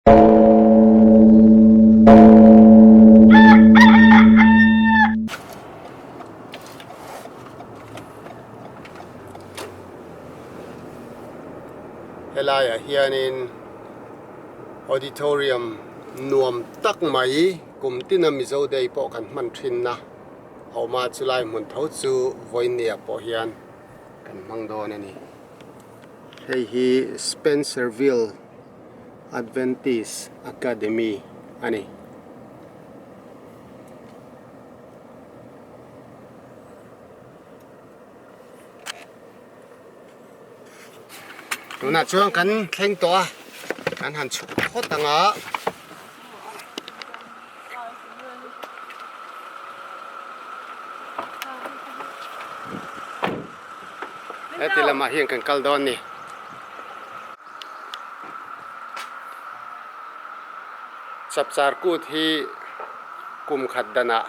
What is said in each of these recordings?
Helaiah hianin auditorium nuam tak mai kum tina Mizo Day pawh kan hman thin a a awm a, chulai hmun tho chu vawinia pawh hian kan hmang dawn a ni. Hei hi Spencerville Adventist Academy a ni. Tunah chuan kan thleng tawh a, kan han chhuk phawt ang a. Heti lamah hian kan kal dawn a ni. Chapchar kut hi kum khat danah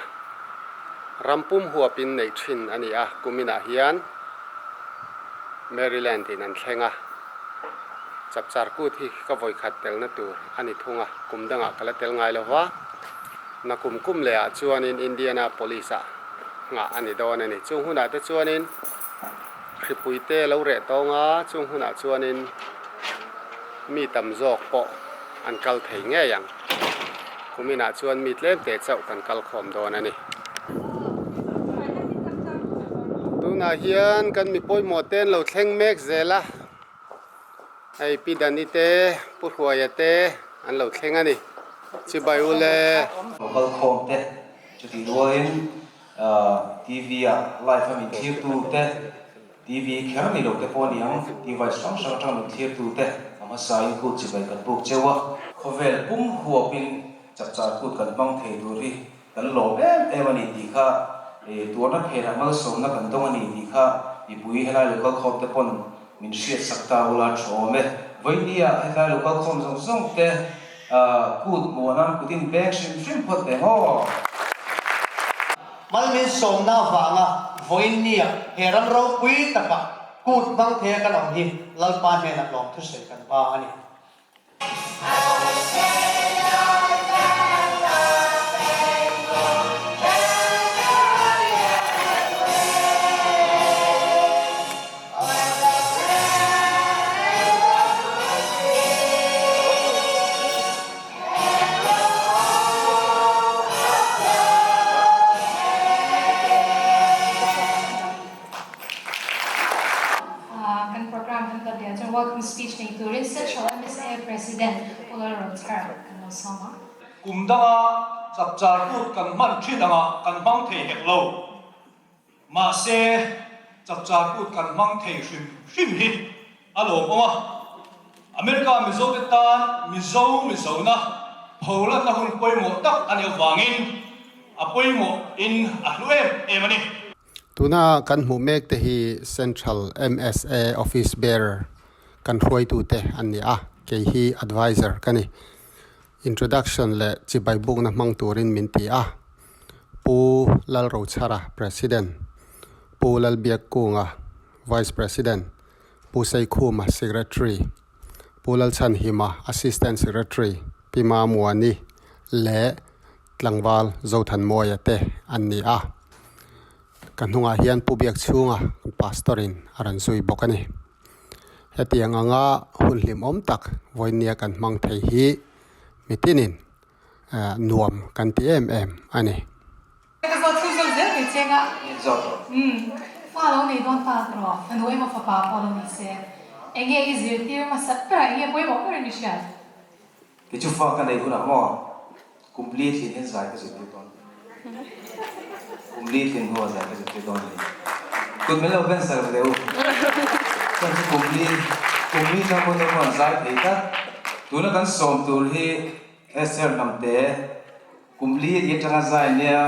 ram pum huapin neih thin a ni a, kuminah hian Maryland in an thleng a, Chapchar kut hi ka vawi khat telna tur a ni thung a, kum dangah ka la tel ngai lo va, na kum kum leh ah chuanin Indianapolis ah nghah a ni dawn a ni. Chung hunah te chuanin hripui te lo reh tawng a, chung hunah chuanin mi tam zawk pawh an kal thei ngei ang. Kuminah chuan mi tlem te chauh kan kal khawm dawn a ni. Tunah hian kan mi pawimawh te an lo thleng mek zel a, hei Pi Dani te, Pu Hruaia te an lo thleng a ni. Chibai u le. Local khawm te chutih rualin TV ah live a min thlir tu te, TV kher ni lo te pawh a ni ang, device hrang hrang atanga min thlir tu te a hmasa in kut chibai kan buk cheu a. Khawvel pum huapin chapchar kut kan hmang thei tur hi kan lawm em em a ni tih kha tuarna phenah malsawmna kan dawng a ni tih kha mipui helai local khawm te pawn min hriat sak ta ula tha awm e. Vawinia hetlai local khawm zawng zawng te kut hmuh nan kutin beng hrim hrim phawt ve maw? Malmin sawmna avanga vawiinnia he ram ropui taka kut hmang thei a kan awm hi Lalpa hnenah lawmthusawi kan ba a ni. Kan program kan kal biah chuan welcome speech nei turin Central MSA President Pu Lalrothara kan lo sawm a. Kum danga chapchar kut kan hman thin anga kan hmang thei hek lo. Mahse, chapchar kut kan hmang thei hrim hrim hi a lawmawm a. America Mizote tan Mizo Mizona pholanna hun pawimawh tak a nih avangin a pawimawh in a hlu em em a ni. Tuna kan hmuh mek te hi Central MSA Office Bearer kan hruaitute an ni a, kei hi Adviser ka ni. Introduction leh chibai bukna hmang turin min ti a. Pu Lalrochhara, President, Pu Lalbiakkunga, Vice President, Pu Seikhuma, Secretary, Pu Lalchhanhima, Assistant Secretary, Pi Mamuani leh Tlangval Zothanmawia te an ni a. Ka hnungah hian Pu Biakchhunga, Pastor-in a rawn zui bawk a ni. Hetiang anga hun hlimawm tak vawinia kan hmang thei hi mitinin nuam kan ti em em a ni. Ka zawt chu zawt zel thei cheng a. Umm fa lo nei dawn ta rawh, fanu emaw fapa pawh lo ni se. Enge i zirtir hmasa ber a, enge pawimawh ber in i hriat? Kei chu fa ka nei hunah maw kum li thlin hian zai ka zirtir dawn. Kum li thlin hnuah zai ka zirtir dawn a ni. Kut min lo ben sak ve u. Chuan chu kum li, kum li chang pawh chuan an zai thei tlat. Tuna kan sawm tur hi Esther Hnamte kum li tih atanga zai nia.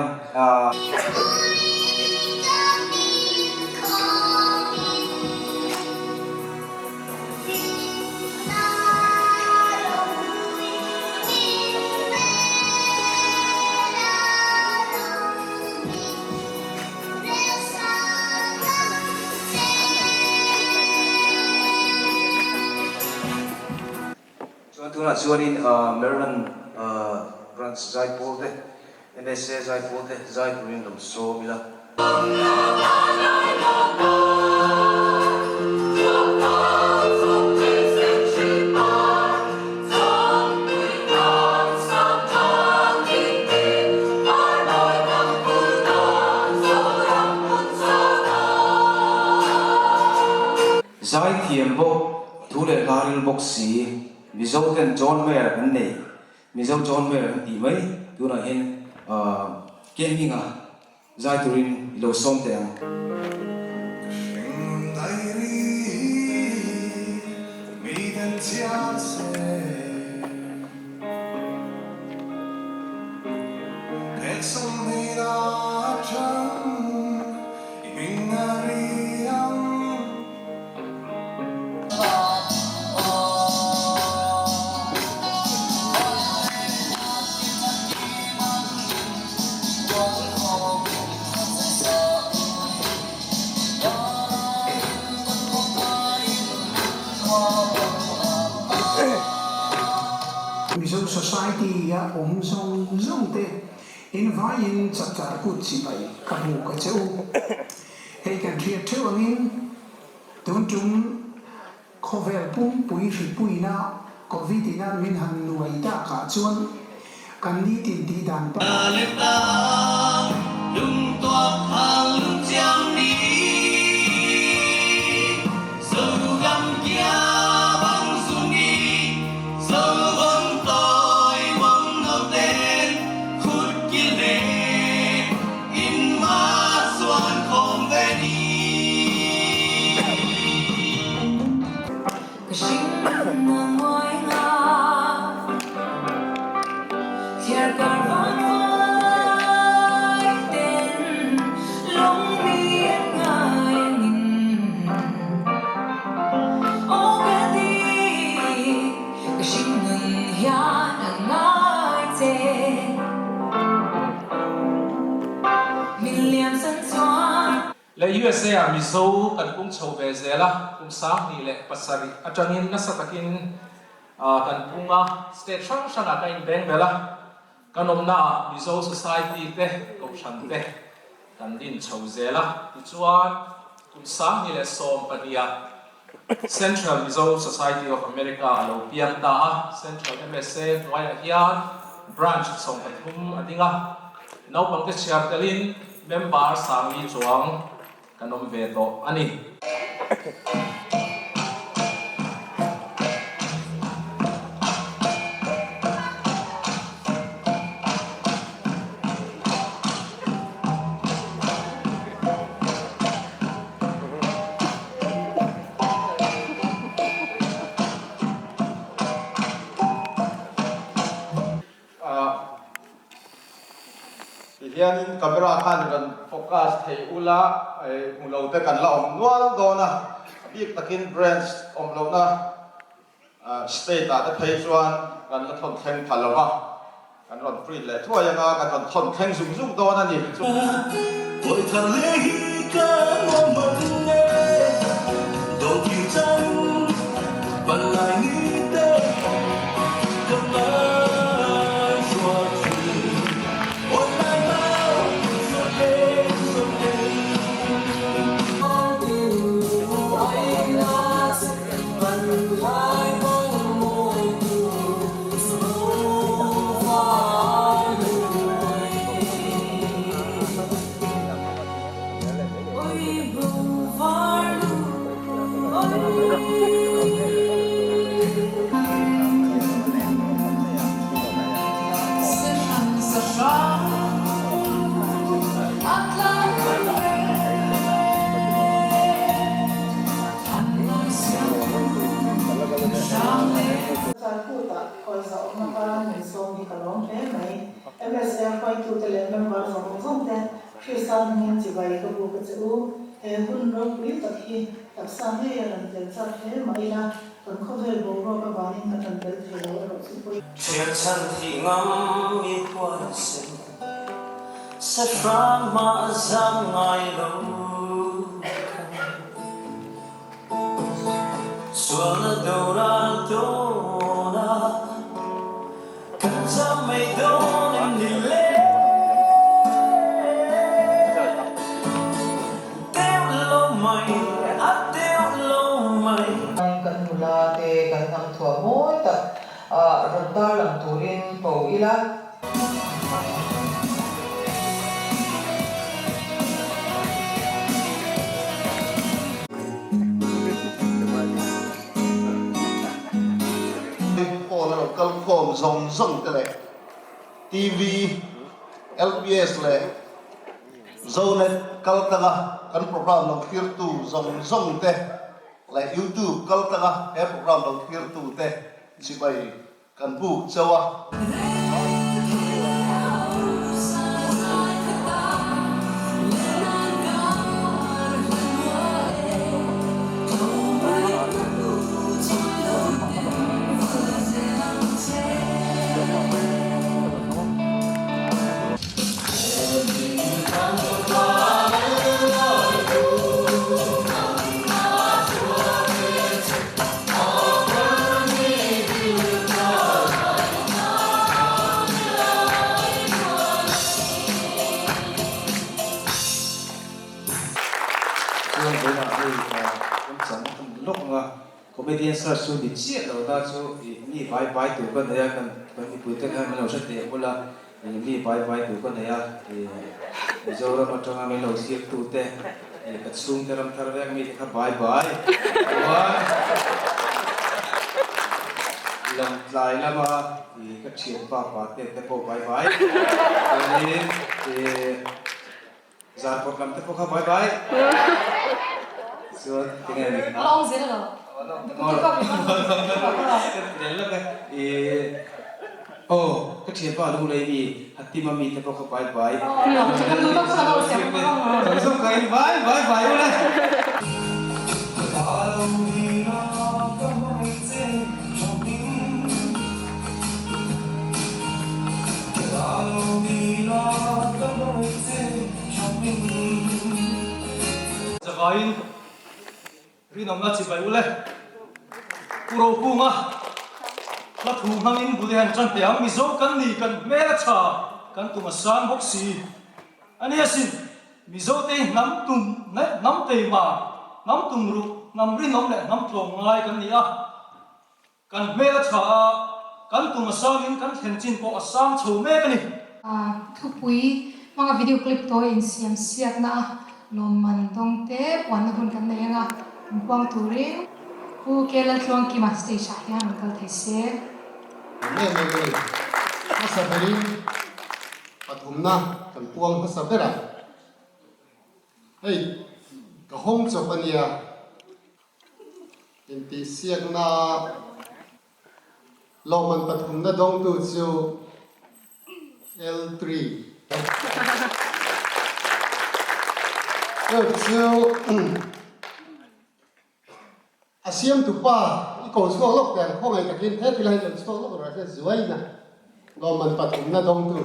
Chuan tunah. chuanin Maryland Branch Zaipawl te, MSA Zaipawl te zai turin lo sawm ila. Zaithiam bawk, thu leh hla ril bawk si, Mizo ten John Mayer kan nei, Mizo John Mayer kan tih mai, tunah hian Ken Hminga zai turin i lo sawm teh ang. Mizo Society a awm zawng zawng te in vaiin chapchar kut chibai ka buk a che u. Hei kan hriat theuh angin tun tum khawvel pumpui hripuina Covid ina min han nuai takah chuan kan nitin tih dan pa Le USA ah Mizo kan pung chho ve zel a, kum 2007 atangin nasa takin kan pung a, state hrang hrangah ka inbeng bel a, kan awmnaah Mizo society te, kohhran te kan din chho zel a, tichuan kum 2012 ah Central Mizo Society of America a lo piang ta a, Central MSA hnuaiah hian Branch 13 a ding a, naupangte chhiar telin member sangli chuang kan awm ve tawh a ni. Tihianin camera khan rawn focus thei ula hmu lo te kan la awm nual dawn a, a bik takin branch awm lohna State ah te phei chuan kan la thawn thleng pha lo va, kan rawn print leh thuai anga kan rawn thawn thleng zung zung dawn a ni. Changkutah khawiza awm atan min sawm hi ka lawm hle mai. MSA hruaitute leh member zawng zawng te Krista hmingin chibai ka buk a che u. He hun ropui tak hi taksa ngei a rawn tel chak hle mah ila kan khawvel boruak avangin ka tan tel thei lo erawh chu pawi. Thianchhan thih ngam i huaisen Sahrang mah zam ngai lo kha Sualna doral dawn a. mai dawn em ni le? Deuh lo mai, a deuh lo mai. Kan nula te kan hnam thuah mawi tak rawn tarlang turin ko ila. Hall a lo kal khawm zawng zawng te leh TV, LPS leh Zonet kal tlanga kan program lo thlirtu zawng zawng te leh YouTube kal tlanga he program lo thlirtu te chibai Kan buk chauh a. Chuan vawiinah hei kan chang a ni lawk ang a, comedian search chu ni chiah lo ta chu ih mi vai vai tur ka nei a, kan kan mipui te khan min lo hre teh bul a, ih mi vai vai tur ka nei a, ih Mizoram atanga min lo thlir tu te ih ka chhungte ram thar vek mi te kha bai bai chuan Lawngtlai lama ih ka thianpa pa te te pawh bai bai chuanin ih Zarkawt lam te pawh kha bai bai chuan tinge ni A awm zel lo. Ih Aw, ka thianpa lung lei mi, Hatima mi te pawh kha bai bai. Zawng zawng kha in bai bai bai u le. Zavaiin Rinawmna chibai u le. Pu Rokunga hla thu hmangin bul hian tan teh ang. Mizo kan ni, kan hmel a tha, kan tum a sang bawk si. A nia sin, Mizo te hi hnam tum, hnam teima, hnam tum ruh, hnam rinawm leh hnam tlawm ngai kan ni a. Kan hmel a tha a, kan tum a sangin kan thlen chin pawh a sang chho mek a ni. Thupui hmanga video clip tawi insiam siakna a lawmman dawng te puanna hun kan nei anga inpuang turin Pu Kelaltluangkima stage ah hian rawn kal thei se. Nge nge nge hmasa berin pathumna kan puang hmasa ber a, hei ka hawng chawp a nia. Intihsiakna lawmman pathumna dawngtu chu L3. Chu chu a siamtu pa i ko chhuak lawk teh ang khawngaih takin he tilai lo chhuak lawk rawh se zuaina lawmman pathumna dawngtu.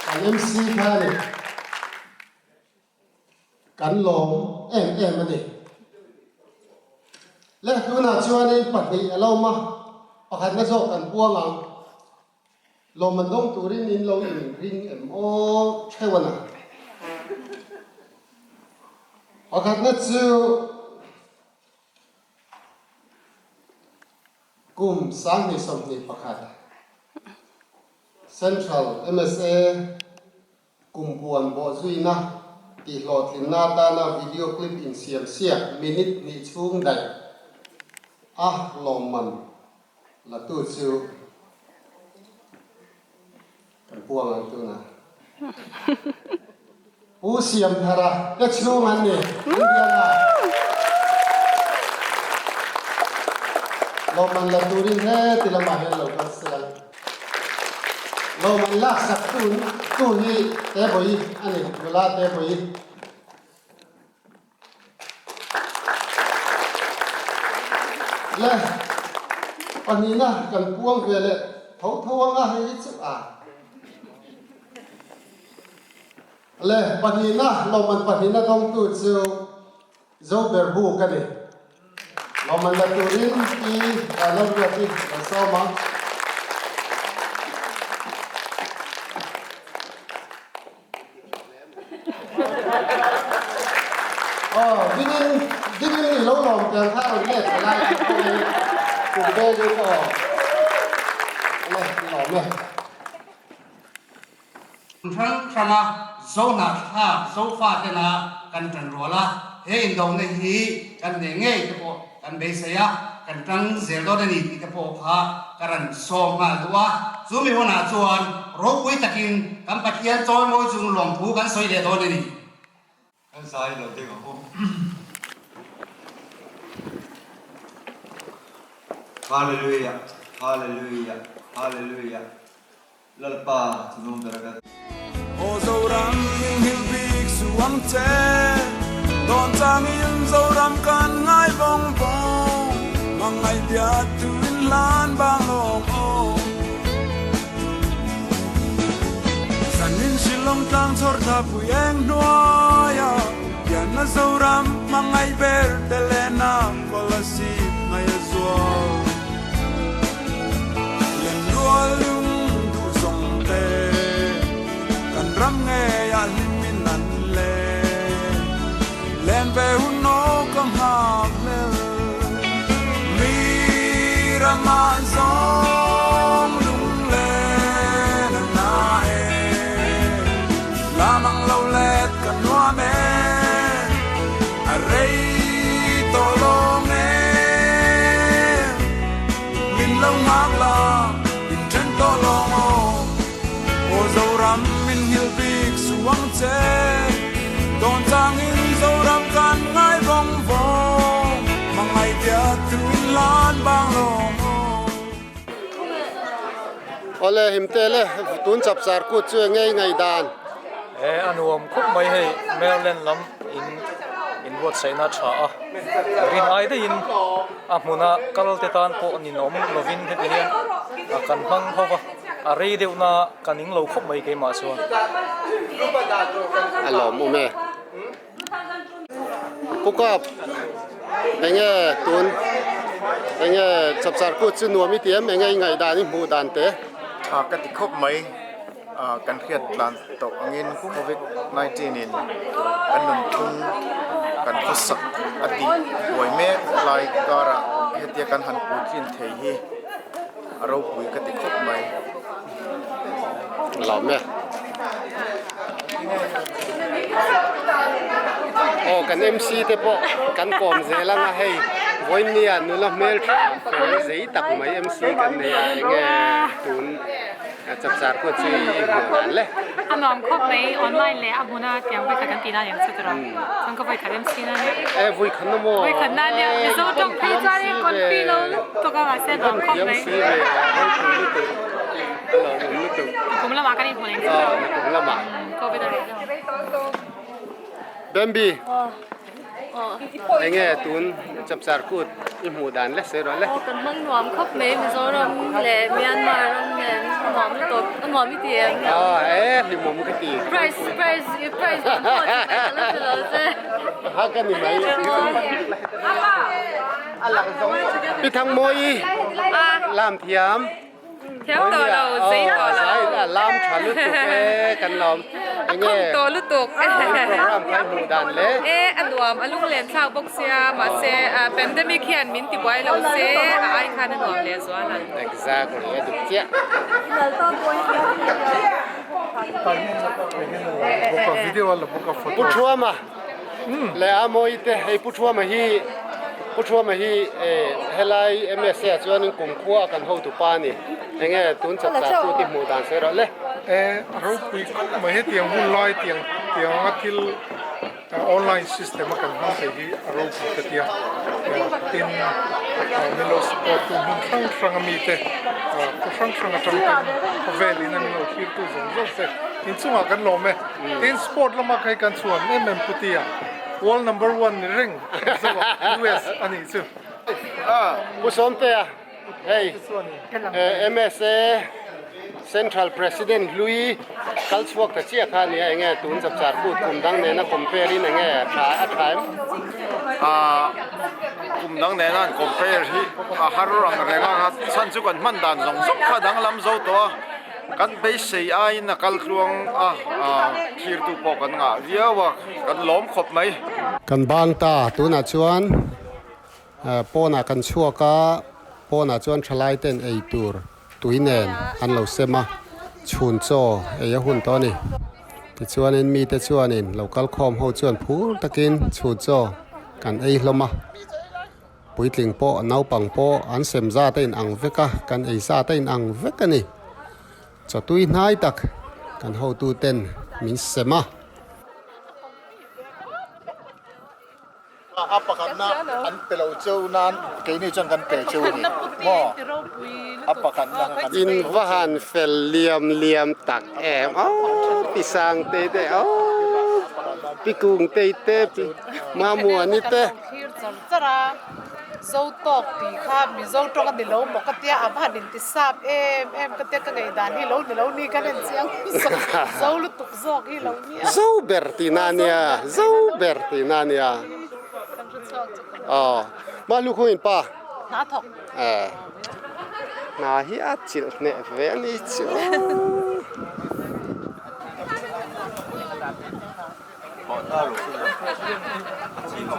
Kan MC kha a ni. Kan lawm em em a ni. Le tunah chuanin pahnih a lo awm a, pakhatna zawk kan puang ang. Lawmman dawng turin in lo inring em aw theuh a na. Pakhatna chu Kum 2021 Central MSA kum puan bawhzuina tihhlawhtlinna atana video clip insiam siak minute hnih chhung daih a lawmman latu chu kan puang ang tunah. Pu Siamthara te chhung an ni, Indiana. Lawmman la turin heti lamah hian lo kal se ang. Lawmman laksak tu tu hi Tebawi a ni, nula Tebawi. Le, pahnihna kan puang ve leh tho tho anga hei hi chu a. Le, pahnihna, lawmman pahnihna dawngtu chu Zober Buk a ni. Lawmman la turin Pi Vanlalruati kan sawm ang. Aw, dingin, dingin i lo lawm tel kha rawn let ta lai tih pawhin kum bengin aw, ale, lawm e. Hrang hranga Zohnahthlak Zofate-na kan ṭan rual a, he indona hi kan hneh ngei te pawh kan beisei a, kan ṭang zel dawn a ni tih te pawh kha ka rawn sawm nghal duh a. Chu mi hunah chuan ropui takin kan Pathian chawimawi chung lawmthu kan sawi leh dawn a ni. Kan zai lo ding ang u. Hallelujah, Hallelujah, Hallelujah. Lalpa chu nung ber a kan. Aw Zoram min hil bik su ang che, Dawn changin Zoram kan ngai vawng vawng, Hmangaih biat tu in hlan bang lawng aw. Zanin Shillong tlang chhawr tha pui eng hnuaia, Pianna Zoram hmangaih ber te leh nang Kolasib ngaih a zual. Lenrual lung duh zawng te, kan ram ngei ah hlim in an len. Len ve hun aw ka nghak hlel, mi ram ah zawng lung len a na e. Lam ang lo let ka nuam e, a rei tawh lawng e. Min lo nghak la, min then tawh lawng aw. Aw Zoram min nghilh bik suang che, Dawn changin Zoram kan ngai vawng vawng, Hmangaih biak thu in hlan bang lawng aw. Awle himte le tun chapchar kut chu enge i ngaihdan? He a nuam khawp mai hei Maryland lam in inbuatsaihna a tha a, rin ai daihin a hmuna kal te tan pawh ninawm lovin heti hian kan hmang ho va, a rei deuhna ka ning lo khawp mai keimah chuan. A lawmawm e. Pu Kap, enge tun enge chapchar kut chu nuam i ti em? Enge i ngaihdan i hmuh dan te? Tha ka ti khawp mai. Kan hriat tlan tawh angin Covid 19 in kan nunphung kan khawsak a tih buai mek lai karah hetia kan han puitlin thei hi a ropui ka ti khawp mai. Lawm e. Aw kan MC te pawh kan kawm zel anga hei vawinia nula hmeltha fel zei tak mai MC kan nei a enge tun chapchar pawh chu i hmuh dan le. A nuam khawp mai online leh a hmuna tiang vawikhat kan tih na aniang chu tawrh a chuan ka vawikhat MC na nia. E vawikhat na maw? Vawikhat na nia Mizo tawng phei chuan in confi lo lutuk a mahse a nuam khawp mai. Kum lamah kan inhmu leng chiah a. Kum lamah. Covid a reh deuh. Bambi. Enge tun chapchar kut i hmuh dan le sawi rawh le. Kan hmang nuam khawp mai Mizoram leh Myanmar ram nen nuam lutuk a nuam i ti em? E hlimawm ka ti. Prize prize prize kan pawh chi mai ka la hre lo che. Ha ka ni mai. Pi Thangmawi lam thiam. Thiam tawh lo, zei tawh lo. A lam tha lutuk e, kan lawm. A khawm tawh lutuk. Program kha i hmuh dan le. E, a nuam, a lunglen thlak bawk sia, mahse pandemic hian min ti buai lo se, a ai khan a nuam leh zual ang. Exactly, a dik chiah. Pu Thuama leh a mawi te, hei Pu Thuama hi Pu Thuama hi helai MSA ah chuanin kumkhua a kan hotu pa a ni. Enge tun chak chak chu ti hmuh dan sawi rawh le. E ropui khawp mai hetiang hun lai tiang tiang anga thil online system a kan hmang thei hi a ropui ka tia. Tin min lo support tu hmun hrang hrang a mite khaw hrang hrang atang ten khawvel in an lo thlir tu zawng zawng te inchungah kan lawm e. Tin sport lama kha hi kan chhuan em em putia world number one ni reng. US a nih chu. Pu Sawmtea, hei MSA Central President hlui kal chhuak ta chiah kha a nia, enge tun chapchar kut kum dang nena compare in enge a tha a tha em? Ahh. Kum dang nena an compare hi a har ang reng a, chhan chu kan hman dan zawng zawng kha danglam zo tawh a, kan beisei aiin a kal tluang a, thirtu pawh kan ngah viau a, kan lawm khawp mai. Kan bang ta, tunah chuan pawnah kan chhuak a, pawnah chuan thalai ten ei tur tui nen an lo sem a, chhun chaw ei a hun tawh a ni. Tichuanin mite chuanin lo kal khawm ho chuan phur takin chhun chaw kan ei hlawm a, puitling pawh naupang pawh an sem zat a inang vek a, kan ei zat a inang vek a ni. Chaw tui hnai tak kan hotuten min sem a. A pakhatna an pe lo cheu nan keini chuan kan pe cheu a ni maw? A pakhatna kha kan pe In va han fel liam liam tak em aw pi sang te te aw pi kung te te pi mamuani te. Thlir char char a. Zo tawk tih kha Mizo tawng a ni lo maw ka tia a va han inti sap em em ka tia ka ngaihdan hi lo ni lo ni ka len chiang zo lutuk zawk hi lo nia. Zo ber tihna a nia, zo ber tihna a nia. Aw, mah lukhum in pa. Hna thawk. Eh, hna hi a chilh hneh ve a ni chu.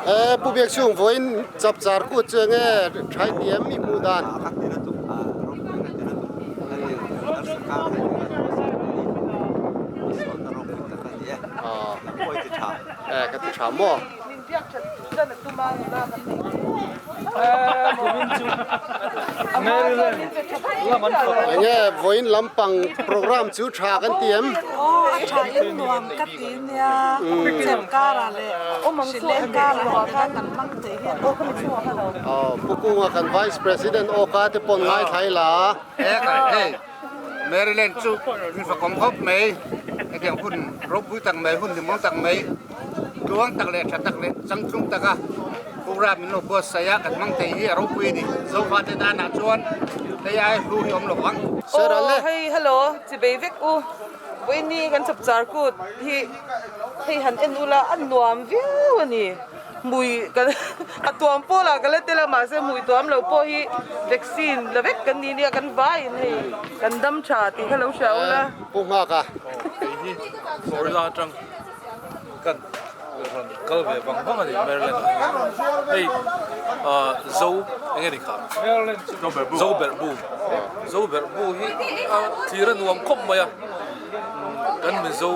Eh pu biak chhung vawiin chap char kut chu enge thlai ti em i hmuh dan? Eh ka ti tha maw? Enge vawiin lampang program chu tha kan ti em? Aw a tha in nuam ka ti nia chem karah leh hrileng karah heti khan kan hmang thei hian aw ka Aw Pu Kunga kan Vice President aw ka te pawn ngaithla ila. He hei Maryland chu min fakawm khawp mai hetiang hun ropui tak mai hun hlimawm tak mai tluang tak leh tha tak leh changtlung taka program min lo buatsaih a kan hmang thei hi a ropui a ni Zofa te danah chuan hei ai hlu hi awm lo ang. Aw hei hello chibei vek u vawiini kan chapchar kut hi hei han en ula a nuam viau a ni. Hmui kan a tuam pawh lah ka la tel a mahse hmui tuam lo pawh hi vaccine la vek kan ni nia kan vaiin hei kan dam tha tih kha lo hria ula. Pu nghak a. Kei hi Florida atang kan rawn kal ve vang vang a ni Maryland ah hian hei ah zo eng nge ni kha zo berh bu zo berh bu hi a thlir a nuam khawp mai a. Kan Mizo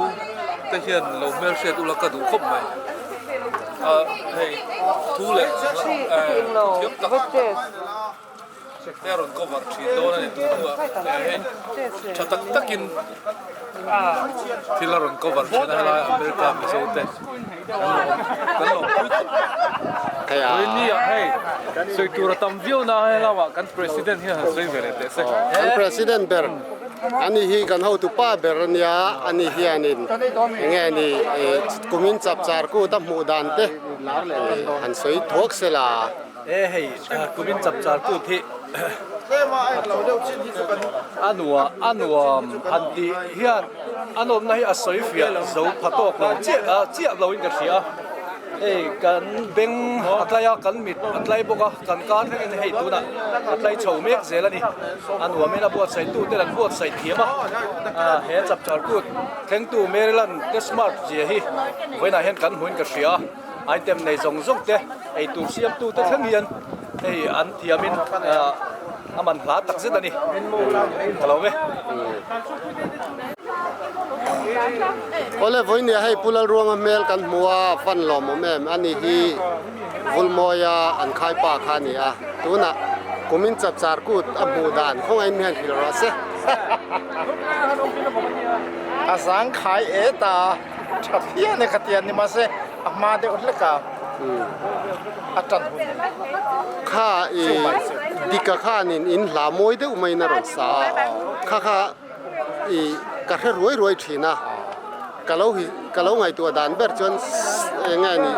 te hian lo hmelhriat ula ka duh khawp mai. A hei thu leh thiam tak te a rawn cover thin dawn a ni tun hnuah hei tha tak takin thil a rawn cover thin a helai America Mizo te kan lo kan lo pui khawp mai. Vawinia hei sawi tur a tam viau na helaiah kan President hian han sawi ve leh teh se. Kan President ber. Ani hi kan hotu pa ber a nia, ani hianin enge ni kumin chapchar kut a hmuh dan te han sawi thuak se la. E hei kumin chapchar kut hi a nua a nuam han tih hian a nawmna hi a sawi fiah zo pha tawk lo chiah chiah lo in ka hria. Hei kan beng a tlai a, kan mit a tlai bawk a, kan kar thlengin hei tunah a tlai chho mek zel a ni. A nuamin a buatsaihtu ten an buatsaih thiam a, he chapchar kut thlengtu Maryland te smart zia hi vawiinah hian kan hmuin ka hria a, item nei zawng zawng te eitur siamtu te thleng hian hei an thiamin a man hla tak zet a ni. Ka lo ve. Awle vawinia hei Pu Lalruanga hmel kan hmu a fan lawmawm em ani hi Vulmawia an khai pa kha a ni a tunah kumin chapchar kut a hmuh dan khawngaih in hian hrilh rawh se. A zang khai e ta tha phian e khatian ni mahse a hma deuh hlek a a tan hun Kha i dika khanin in hla mawi deuh maiin a rawn sa a kha kha I ka hre ruai ruai thin a, ka lo hi ka lo ngaihtuah dan ber chuan eng nge ni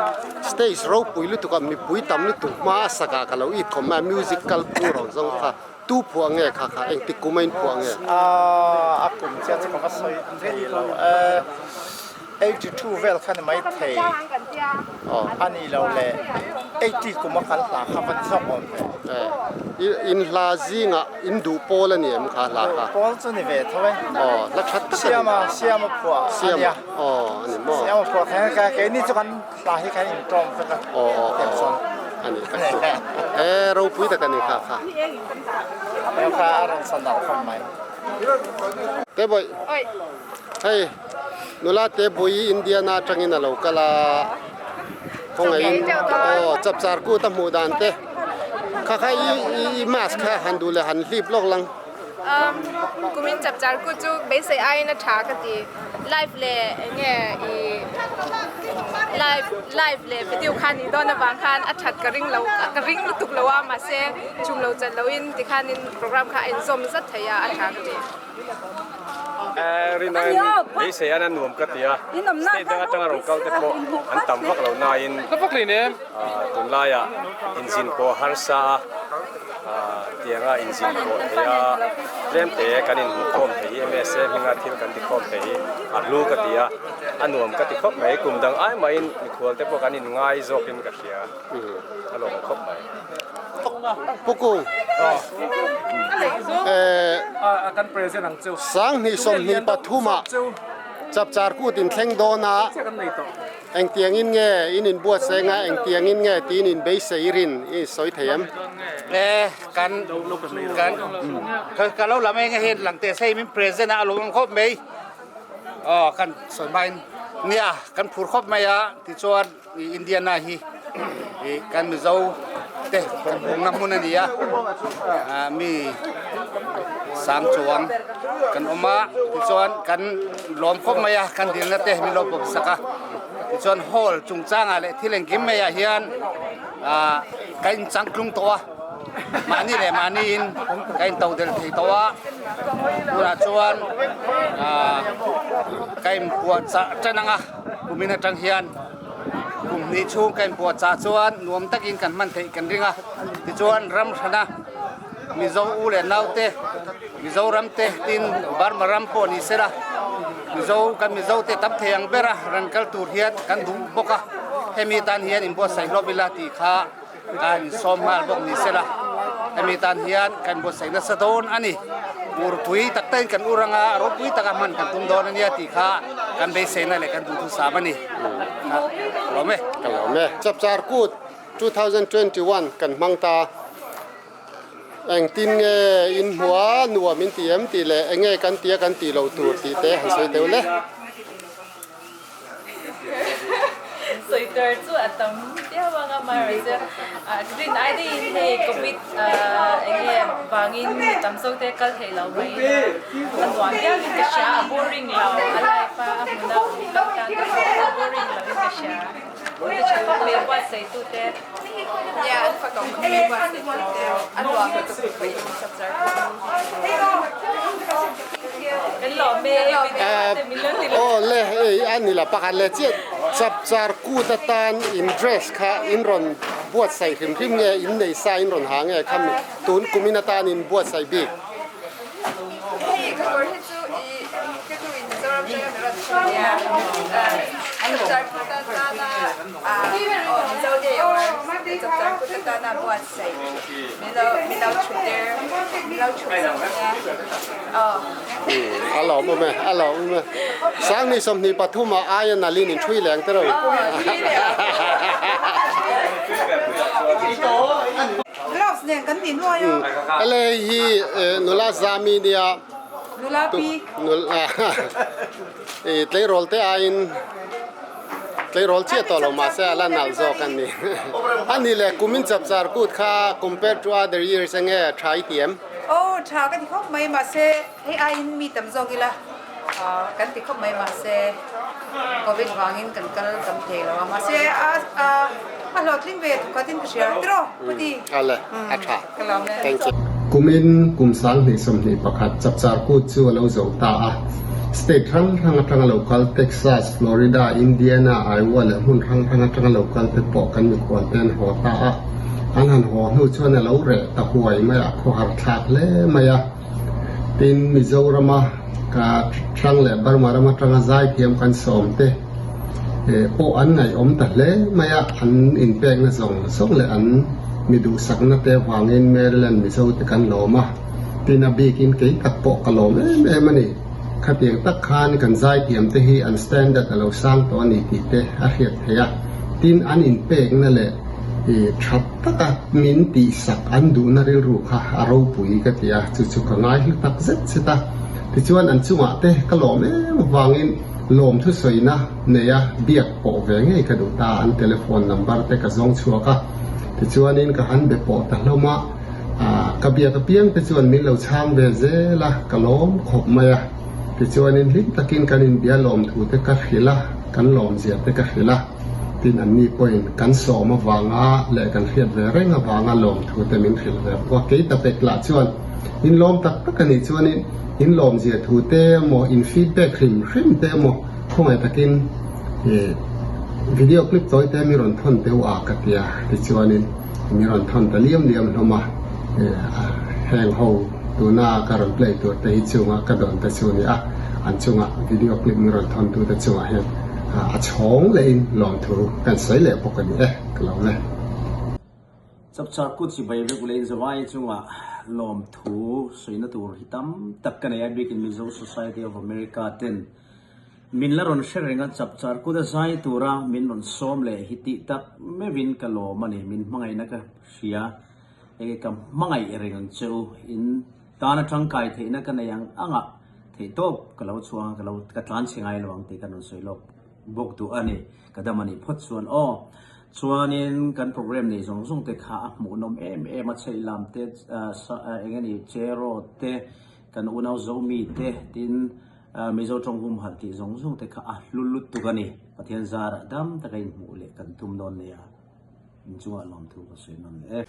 stage ropui lutuk a mipui tam lutuk hma a sak ah ka lo it khawm mai a music kal phung rawng zawng kha tu phuah nge kha kha engtik kum a in phuah nge? Aaa a kum chiah chu ka va sawi thei lo e 82 vel kha ni mai thei. A nih loh leh 80 kuma kan hla kha va ni zawk awm ve. In hla zingah in duh pawl a ni em kha hla kha? Duh pawl chu ni ve tho e. Aw, hla that tak a ni. Siama, Siama phuah a nia. Aw, a ni maw? Siama phuah kha ka keini chu kan hla hi kan intawm vek a. Aw, aw, aw, a ni tak chu. E, ropui tak a ni kha kha. Hei kha a rawn sa nalh khawp mai. Tebawih, hei nula Tebawih Indiana atangin a lo kal a, khawngaihin aw chapchar kut a hmuh dan te kha kha i mask kha han duh leh han hlip lawk lang. Kumin chapchar kut chu beisei aiin a tha ka ti. Live leh enge i live live leh video kha nih dawn avang khan a that ka ring lo ka ring lutuk lo a mahse chum lo chat loin tikhanin program kha a inzawm zat thei a a tha ka ti. Rinain beisei an a nuam ka ti a, state dang atanga rawn kal te pawh an tam vak lo nain tunlaiah inzin pawh a harsa a. Tianga inzin pawh thei a, tlem te kan inhmuhkhawm thei hi MSA hminga thil kan tikhawm thei hi a hlu ka ti a, a nuam ka ti khawp mai. Kum dang ai mahin mikhual te pawh kan inngai zawkin ka hria, a lawm khawp mai. Pukung 2023 ah Chapchar kut inthleng dawn a. Engtiangin nge in inbuatsaih anga engtiangin nge tiin in beisei rin i sawi thei em? E, kan kan ka lo lam eng hi lang teh sei min present a alawm khawp mai. Aw kan sawi hmain nia kan phur khawp mai a tichuan Indiana hi kan Mizo te kan hungna hmun a ni a, mi sang chuang kan awm a tichuan kan lawm khawp mai a kan dilna te min lo bawm sak a tichuan hall chungchangah leh thil engkim maiah hian ah ka inchangtlung tawh a mahni leh mahniin ka into del thei tawh a tunah chuan ah ka inpuahchah tan ang a kumin atang hian. Kum hnih chhung ka inpuahchah chuan nuam takin kan hman theih kan ring a, tichuan ram hrana Mizo u leh naute, Mizoram te tin Burma ram pawh ni sela, Mizo kan Mizo te tam thei ang bera ran kal tur hian kan duh bawk a, hemi tan hian inbuatsaih hlawp ila tih kha Ka insawm nghal bawk ni sela, hemi tan hian kan buatsaih nasa dawn a ni. Urpui tak takin kan ur anga ropui taka hman kan tum dawn a nia tih kha kan beiseina leh kan duhthusam a ni. Ka lawm e. Ka lawm e. Chapchar Kut 2021 kan hmang ta. Engtin nge in hmua nuam in ti em tih leh enge kan tia kan tih loh tur tih te han sawi deuh le. Sawitur chu a tam viau ang a amaherawhchu rin ai deuhin hei covid eng nge vangin mi tam zawk te kal theih loh mai a a nuam viau in ka hria a boring lo a life a a hmun a awm kal tan te pawh a boring lo in ka hria ti tha khawp mai buatsaih tu te. Nia an fak awm khawp mai buatsaih tu te a nuam lutuk pawh in chap char Kan lawm e video te min lo ti lo. Aw le hei a ni la pakhat leh chiah chapchar kut atan in dress kha in rawn buatsaih hrim hrim nge in nei sa in rawn ha nge khami tun kumin atan in buatsaih bik. Hei ka kawr hi chu i ka nu in Mizoram atanga min rawn thawn ania chapchar kut atana aw Mizo day or chapchar kut atana buatsaih min lo min lo thu tir min lo thu sak ania aw. A lawm awm e a lawm awm e Sangni 23 ah aia nalin in thui leng tiraw. Gloves nen kan ti nuai a. Ele hi nula zami nia. Nula pi. Nula tleirawl te aiin tleirawl chiah tawh lo mahse a la nalh zawk a ni. A ni le kumin chapchar kut kha compared to other years enge tha i ti em? Aw tha ka ti khawp mai mahse hei aiin mi tam zawk ila kan ti khawp mai mahse covid vangin kan kal tam thei lo a mahse a a hlawhtling ve thawkhatin ka hria tiraw ka ti. Ale a tha. Ka lawm e. Thank you. Kumin kum 2021 chapchar kut chu a lo zo ta a, state hrang hrang atanga lo kal Texas, Florida, Indiana, Iowa leh hmun hrang hrang atanga lo kal te pawh kan mikhual te an haw ta a. An han haw hnu chuan a lo reh ta huai mai a, khawhar thlak hle mai a. Tin, Mizorama ka hrang leh Burma ram atanga zaithiam kan sawm te. Pawh an ngaihawm ta hle mai a, an inpekna zawng zawng leh an mi duhsakna te avangin Maryland Mizo te kan lawm a, tin a bikin kei tak pawh ka lawm em em a ni. Khatiang tak khan kan zaithiam te hi an standard a lo sang tawh a ni tih te a hriat theih a, tin an inpekna leh tha taka min tihsak an duhna rilru kha a ropui ka ti a, chu chu ka ngai hlu tak zet zet a. Tichuan an chungah te ka lawm em avangin lawm thusawina nei a biak pawh ve ngei ka duh ta, an telephone number te ka zawng chhuak a, tichuanin ka han be pawh ta hlawm a, ka biak apiang te chuan min lo chhang ve zel a, ka lawm khawp mai a, tichuanin hlim takin kan inbia lawm thu te ka hrilh a, kan lawmzia te ka hrilh a, tin anni pawhin kan sawm avanga leh kan hriat ve reng avanga lawm thu te min hrilh ve bawk a, kei ta pek lah chuan in lawm tak tak a nih chuanin in lawmzia thu te emaw in feedback hrim hrim te emaw khawngaih takin ih video clip tawi te mi rawn thawn teuh a ka ti a, tichuanin mi rawn thawn ta liam liam hlawm a, ih heng ho tuna ka rawn play tur te hi chunga ka dawn te chu a ni a, an chunga video clip mi rawn thawn tu te chungah hian a chhawng lehin lawmthu kan sawi leh bawk a ni e, ka lo le. Chapchar kut chibai vek ule in zavai chunga lawmthu sawina tur hi tam tak ka nei a, bikin Mizo Society of America ten min la rawn hre reng a, chapchar kut a zai tura min rawn sawm leh hi tih tak meuhin ka lawm a ni, min hmangaihna ka hria, enge ka hmangaih reng ang che u, in tana tangkai theihna ka nei ang ang a, theihtawp ka lo chhuang a, ka lo ka tlanchhe ngai lo ang tih ka rawn sawi lawk bawk duh a ni. Ka dam a nih phawt chuan aw. Chuanin kan program nei zawng zawng te kha a hmuhnawm em em a, chheihlam te, eng eng cheraw te, kan unau Zomi te, tin Mizo tawng humhalh tih zawng zawng te kha a hlu lutuk a ni. Pathian zarah dam taka inhmuh leh kan tum dawn nia. Inchungah lawmthu ka sawi nawn leh e.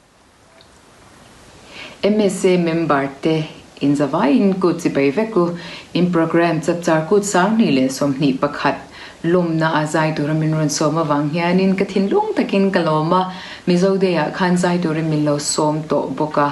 MSA member te in zavaiin kut chibai vek u. In programme chapchar kut 2021 lawmna a zai tura min rawn sawm avang hianin ka thinlung takin ka lawm a, Mizo Day ah khan zai turin min lo sawm tawh bawk a.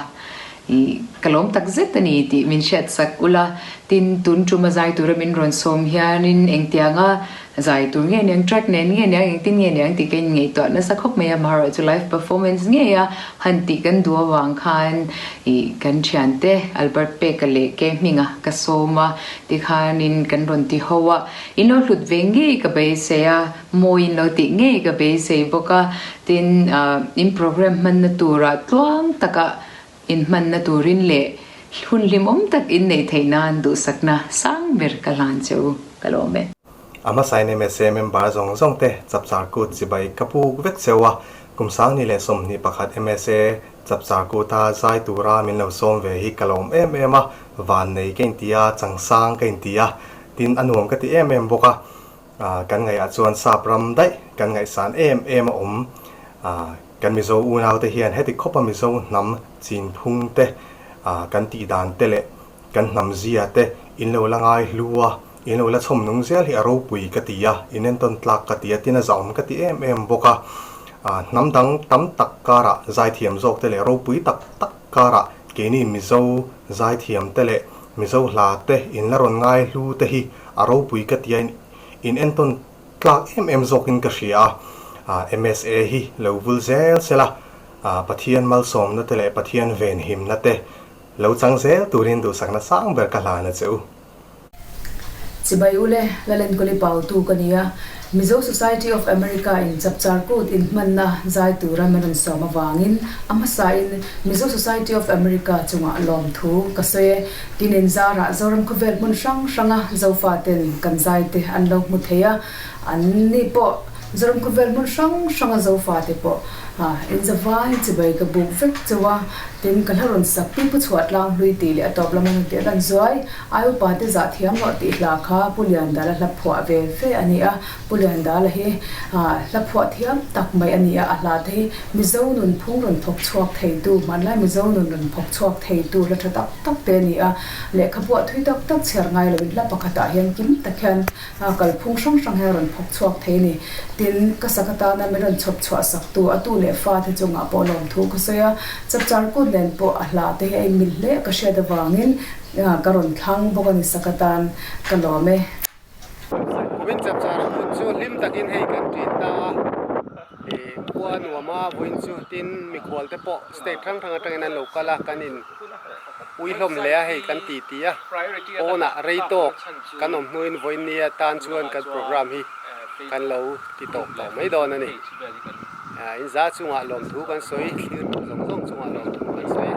I ka lawm tak zet a ni tih min hriat sak ula, tin tun tum a zai tura min rawn sawm hianin engtianga Zai tur nge niang, track nen nge niang, engtin nge niang tih ka inngaihtuah nasa khawp mai a, amaherawhchu live performance ngei a han tih kan duh avang khan ih kan thiante Albert Peka leh Ke Hminga ka sawm a tikhanin kan rawn ti ho a, in lo hlut ve ngei ka beisei a, mawi in lo tih ngei ka beisei bawk a, tin in programme hmanna turah tluang taka Inhmanna turin leh hun hlimawm tak inneih theih nan duhsakna sang ber ka hlan che u, ka lawm e. A hmasain MSA member zawng zawng te chapchar kut chibai ka puk vek cheu a, kum 2021 MSA chapchar kuta zai tura min lo sawm ve hi ka lawm em em a, vannei ka inti a, changsang ka inti a, tin a nuam ka ti em em bawk a, kan ngaihah chuan sap ram daih kan ngaihsan em em a awm. Kan Mizo unaute hian heti khawpa Mizo hnam chinphung te, kan tihdan te leh kan hnam zia te in lo la ngai hlu a, in lo la chhawm nung zel hi a ropui ka ti a, in entawn tlak ka ti a, tin a zahawm ka ti em em bawk a. Hnam dang tam tak karah zaithiam zawk te leh ropui tak tak karah keini Mizo zaithiam te leh Mizo hla te in la rawn ngai hlu te hi a ropui ka ti a, in entawn Tlak em em zawkin ka hria a, MSA hi lo vul zel sela, Pathian malsawmna te leh Pathian venhimna te lo chang zel turin duhsakna sang ber ka hlan a che u. Chibai ule, Lalenkawli Pautu ka ni a, Mizo Society of America in Chapchar Kut inhmanna zai tura min rawn sawm avangin a hmasain Mizo Society of America chungah lawmthu ka sawi e. Tin inzarah Zoram khawvel hmun hrang hranga Zofaten kan zaite an lo hmu thei a, an ni pawh Zoram khawvel hmun hrang hranga Zofate pawh inzavai chibai ka buk vek chauh a, tin ka hla rawn sak Pipu chhuah tlang hlui tih leh a tawp lama rawn tih a lan zuai ai upa te zah thiam rawh tih hla kha Pu Liandala hla phuah ve ve a ni a, Pu Liandala hi hla phuah thiam tak mai a ni a, a hla te hi Mizo nun phung rawn thawk chhuak theitu, hmanlai Mizo nun rawn thawk chhuak theitu hla tha tak tak te a ni a, lehkha buah thui tak tak chhiar ngai loin hla pakhatah hian kim tak hian kalphung hrang hrang hian a rawn phawk chhuak thei a ni. Tin, ka sak atana min rawn chhawp chhuah saktu a tu leh fa te chungah pawh lawmthu ka sawi a, chapchar kut nen pawh a hla te hi a inmil hle ka hriat avangin ka rawn thlang bawk a ni sak atan ka lawm e. Kumin chapchar kut chu hlim. takin hei kan ṭin ta a, ih khua nuam a vawiin chu tin mikhual te pawh state hrang hrang atangin an lo kal a, kan in ui hlawm hle a hei kan ti ti a, pawnah rei tawk kan awm hnuin vawiin nia tan chuan kan program hi kan lo ti tawp tawh mai dawn a ni. In za chungah lawmthu kan sawi, thlir tu zawng zawng chungah lawmthu kan sawi.